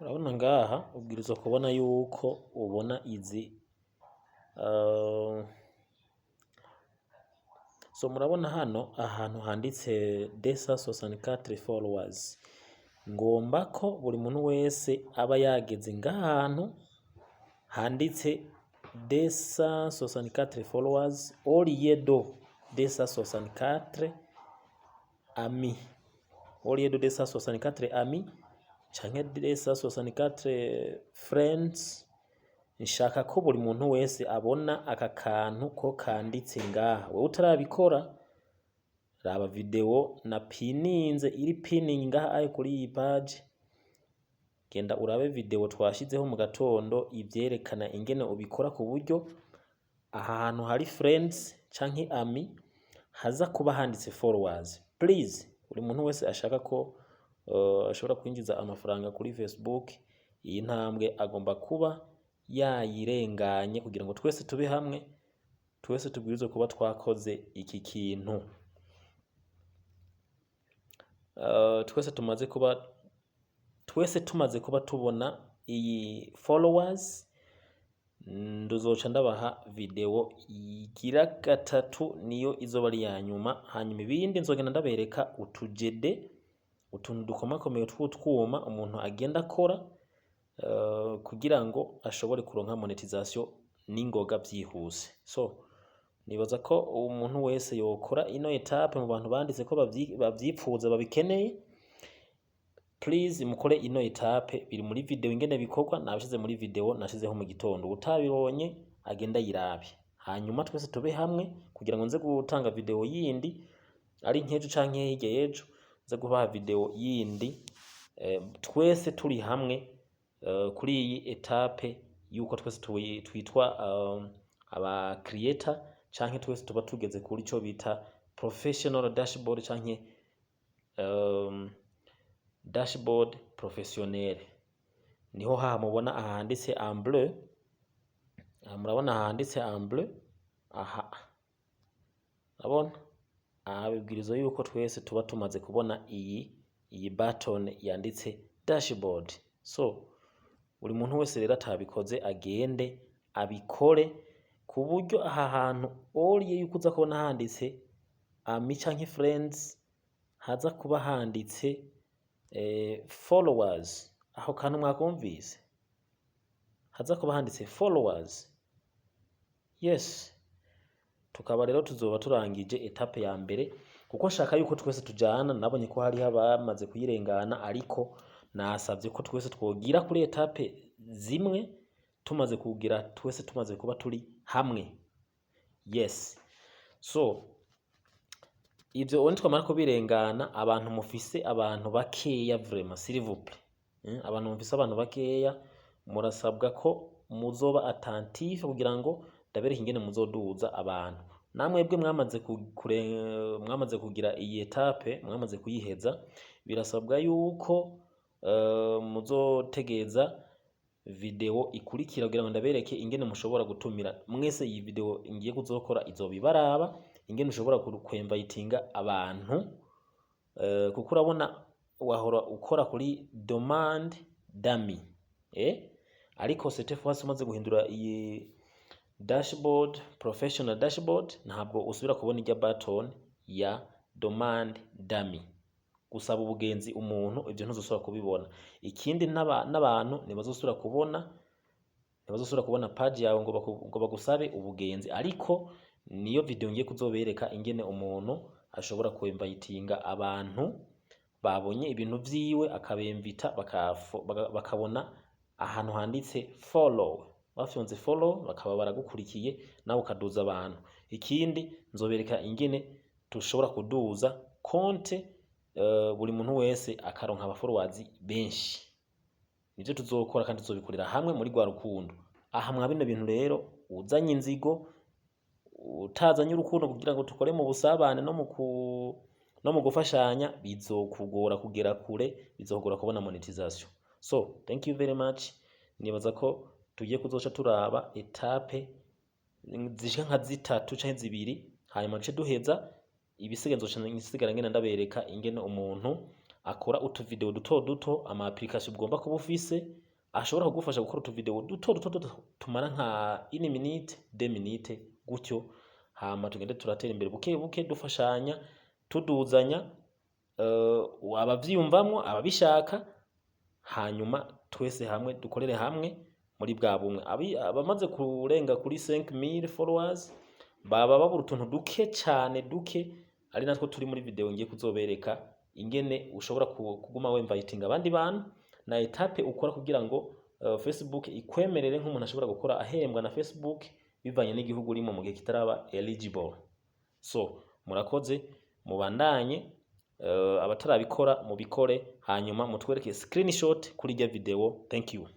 Urabona ngaha ubwirizwa kubona yuko ubona izi so murabona hano ahantu handitse 264 followers. Ngomba ko buri muntu wese aba yageze ngaha hantu handitse 264 followers au lieu de 264 amis, au lieu de 264 amis canke 264 friends. Nshaka ko buri muntu wese abona aka kantu ko kanditse ngaha. Wewe utarabikora, raba video na pininze, iri pining ngaha ayo kuri iyi page. Genda urabe video twashizeho mu gatondo ivyerekana ingene ubikora, ku buryo aha hantu hari friends canke amis haza kuba handitse followers. Please, buri muntu wese ashaka ko ashobora kwinjiza amafaranga kuri Facebook, iyi ntambwe agomba kuba yayirenganye kugira ngo twese tube hamwe. Twese tubwirizwe kuba twakoze iki kintu. Twese tumaze kuba tubona iyi followers, nduzoca ndabaha video igira gatatu, niyo izoba ari iya nyuma. Hanyuma ibindi nzogenda ndabereka utujede, utuntu dukomakomeye tw'utwuma umuntu agenda akora kugira ngo ashobore kuronka monetization n'ingoga, vyihuse. So nibaza ko umuntu wese yokora ino étape. Mu bantu banditse ko bavyipfuza, babikeneye, please mukore ino étape. Biri muri video ingene bikorwa, nabishize muri video nashizeho mu gitondo. Utabibonye agenda yirabe, hanyuma twese tube hamwe kugira ngo nze gutanga video yindi ari nkejo canke hirya y'ejo, nze kubaha video yindi twese turi hamwe kuri iyi étape yuko twese twitwa aba creator, canke twese tuba tugeze kuri ico bita professional dashboard canke dashboard professionnel. Niho haha mubona aha handitse en bleu. Aha murabona aha handitse en bleu, aha urabona aha bibwirizwa yuko twese tuba tumaze kubona iyi button yanditse dashboard. So buri muntu wese rero atabikoze agende abikore, ku buryo aha hantu oriye yuko uza kubona handitse amis canke friends haza kuba handitse followers. Aho kantu mwakumvise, haza kuba handitse followers. Yes, tukaba rero tuzoba turangije étape ya mbere, kuko nshaka yuko twese tujana. Nabonye ko hariho abamaze kuyirengana, ariko nasavye ko twese twogira kuri étape zimwe, tumaze kugira twese tumaze kuba turi hamwe. Yes, so ivyo ubu nitwamara kubirengana, abantu mufise abantu bakeya, vraiment, s'il vous plaît, abantu mufise abantu bakeya, murasabwa ko muzoba attentif kugira ngo ndabereke ingene muzoduza abantu. Namwebwe mwamaze mwamaze kugira iyi étape, mwamaze kuyiheza, birasabwa yuko muzotegeza video ikurikira kugira ngo ndabereke ingene mushobora gutumira mwese. Iyi video ngiye kuzokora izoba ibaraba ingene ushobora kwemvayitinga abantu, kuko urabona wahora ukora kuri demande d'amis, ariko cette fois umaze guhindura iyi dashboard, professional dashboard, ntabwo usubira kubona ijya button ya demande d'amis, gusaba ubugenzi umuntu. Ibyo ntuzosubira kubibona. Ikindi, n'abantu ntibazosubira kubona page yawe ngo bagusabe ubugenzi. Ariko niyo video ngiye kuzobereka ingene umuntu ashobora kwemvayitinga abantu babonye ibintu vyiwe, akabemvita bakabona ahantu handitse follow, bafyonze follow bakaba baragukurikiye, nawe ukaduza abantu. Ikindi, nzobereka ingene dushobora kuduza konte, buri muntu wese akaronka aba followers benshi. Nivyo tuzokora kandi tuzobikorera hamwe muri rwa rukundo. Aha mwa bino bintu rero, uzanye inzigo, utazanye urukundo kugira ngo tukore mu busabane no mu gufashanya, bizokugora kugera kure, bizokugora kubona monetization. So thank you very much. Nibaza ko tugiye kuzoca turaba étape zishika nka zitatu canke zibiri, hanyuma duce duheza. Ibisigaye nzoca nsigara ngenda ndabereka ingene umuntu akora utuvideo duto duto, ama application ugomba kuba ufise ashobora kugufasha gukora utuvideo duto duto duto tumara nka une minute, 2 minutes gutyo. Hama tugende turatera imbere buke buke, dufashanya, tuduzanya, abavyiyumvamwo, ababishaka. Hanyuma twese hamwe dukorere hamwe muri bwa bumwe. Abamaze kurenga kuri 5000 followers baba babura utuntu duke cane duke, ari natwo turi muri video ngiye kuzobereka ingene ushobora kuguma w'invitinga abandi bantu na étape ukora kugira ngo Facebook ikwemerere nk'umuntu ashobora gukora ahembwa na Facebook bivanye n'igihugu urimo mu gihe kitaraba eligible. So murakoze, mubandanye, abatarabikora mubikore, hanyuma mutwereke screenshot kuri irya video. Thank you.